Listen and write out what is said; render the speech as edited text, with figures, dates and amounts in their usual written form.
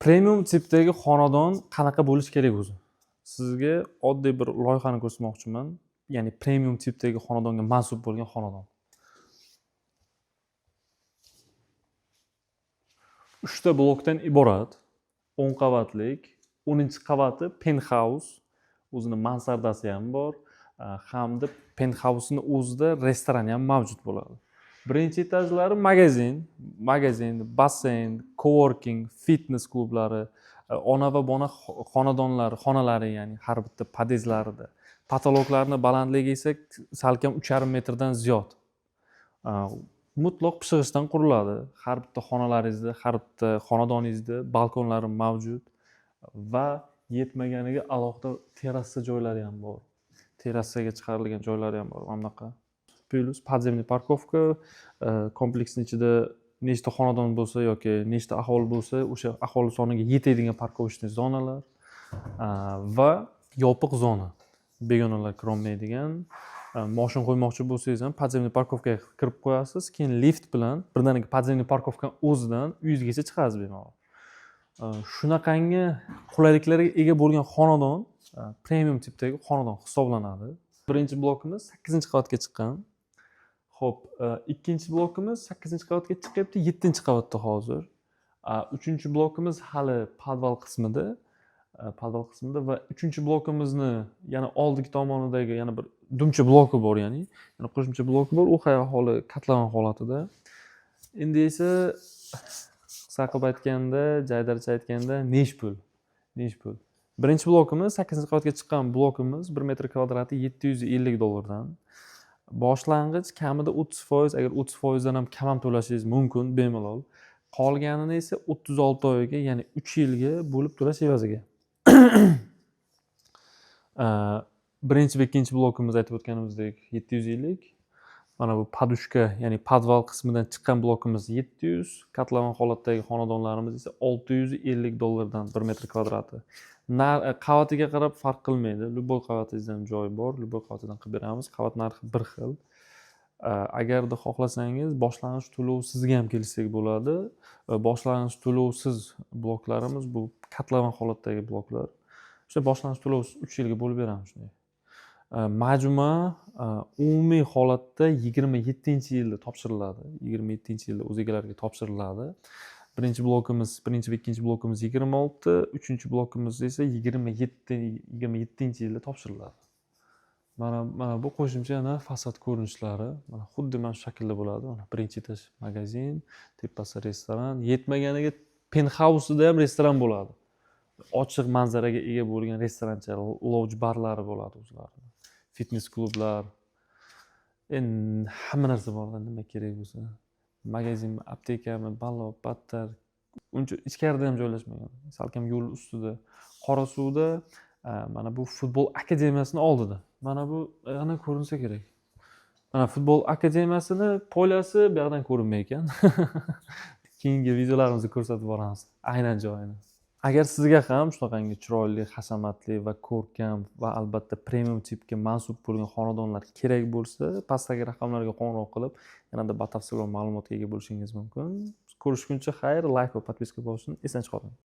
Premium tipdagi xonadon qanaqa bo'lishi kerak o'zi? Sizga oddiy bir loyihani ko'rsatmoqchiman. Ya'ni premium tipdagi xonadonga mansub bo'lgan xonadon. 3 ta blokdan iborat, 10 qavatlik, 10-qavati penthouse, o'zini mansardasi ham bor, hamda penthouse'ni o'zida restoran ham mavjud bo'ladi. Birinchi etajlari magazin, basseyn, coworking, fitness klublari, ona va bona xonadonlari, xonalari, ya'ni har bitta podyezdlarida. Potoloklarni balandligi esa salkam 3,5 metrdan ziyod. Mutlaq pishig'ishdan quriladi. Har bitta xonalaringizda, har bitta xonadoningizda balkonlari mavjud va yetmaganiga alohida terrasa joylari ham bor. Terrasaga chiqarilgan joylari ham bor mana bunaqa. Плюс подземный парковка, kompleksni ichida nechta xonadon bo'lsa yoki nechta aholi bo'lsa, o'sha aholi soniga yetadigan парковочный zonalar va yopiq zona. Begonalar kirolmaydigan. Moshin qo'ymoqchi bo'lsangiz ham подземный парковка ga kirib qo'yasiz, keyin lift bilan birdaniga подземный парковка ni o'zidan uyingizgacha chiqasiz bemalol. Shunaqangi qulayliklarga ega bo'lgan xonadon premium tipdagi xonadon hisoblanadi. Birinchi blokimiz 8-qavatga chiqqan. Xo'p, ikkinchi blokimiz 8-qavatga chiqyapti, 7-qavatda hozir. Uchinchi blokimiz hali podval qismida, podval qismida va uchinchi blokimizni yana oldingi tomonidagi yana bir dumcha bloki bor, ya'ni yana qo'shimcha bloki bor, u hali kotlovan holatida. Endi esa qisqa qilib aytganda, jaydarcha aytganda, nech pul? Nech pul? Birinchi blokimiz, 8-qavatga chiqqan blokimiz 1 metr kvadrati 750 dollardan. Boshlang'ich kamida 30%, agar 30% dan ham kam ham to'lashingiz mumkin bemalol. Qolganini esa 36 oyga, ya'ni 3 yilga bo'lib to'lash evaziga. Birinchi va ikkinchi blokimiz aytib o'tganimizdek 750. Mana bu подушка, ya'ni podval qismidan chiqqan blokimiz 700, kotlovan holatdagi xonadonlarimiz esa 650 dollardan 1 metr kvadrati. Qavatiga qarab farq qilmaydi. Любой qavatingizda ham joy bor, любой qavatidan qilib beramiz. Qavat narxi bir xil. Agarda xohlasangiz, boshlang'ich to'lovsizga ham kelishsak bo'ladi. Boshlang'ich to'lovsiz bloklarimiz bu kotlovan holatdagi bloklar. O'sha boshlang'ich to'lovsiz 3 yilga bo'lib beramiz shunday. Majmua umumiy holatda 27-yilda topshiriladi. 27-yilda o'z egalariga topshiriladi. Birinchi blokimiz, birinchi va ikkinchi blokimiz 26, uchinchi blokimiz esa 27-yilda topshiriladi. Mana bu qo'shimcha yana fasad ko'rinishlari. Mana xuddi mana shu shaklda bo'ladi. Mana birinchi etaj magazin, tepasi restoran, yetmaganiga pentxausida ham restoran bo'ladi. Ochiq manzaraga ega bo'lgan restorancha, lounge barlari bo'ladi o'zlarini. Fitness klublar. Endi hamma narsa bor, nima kerak bo'lsa. Magazinmi, aptekami, balo, battar. Uncha ichkarida ham joylashmagan. Salkam yo'l ustida. Qorasuvda mana bu futbol akademiyasini oldida. Mana bu yana ko'rinsa kerak. Mana futbol akademiyasini поля si bu yoqdan ko'rinmay ekan. Keyingi videolarimizda ko'rsatib boramiz aynan joyini. Agar sizga ham shunaqangi chiroyli, hashamatli va ko'rkam va albatta premium tipga mansub bo'lgan xonadonlar kerak bo'lsa, pastdagi raqamlarga qo'ng'iroq qilib, yanada batafsilroq ma'lumotga ega bo'lishingiz mumkin. Ko'rishguncha xayr, layk va подписка bosishni esdan chiqarmang.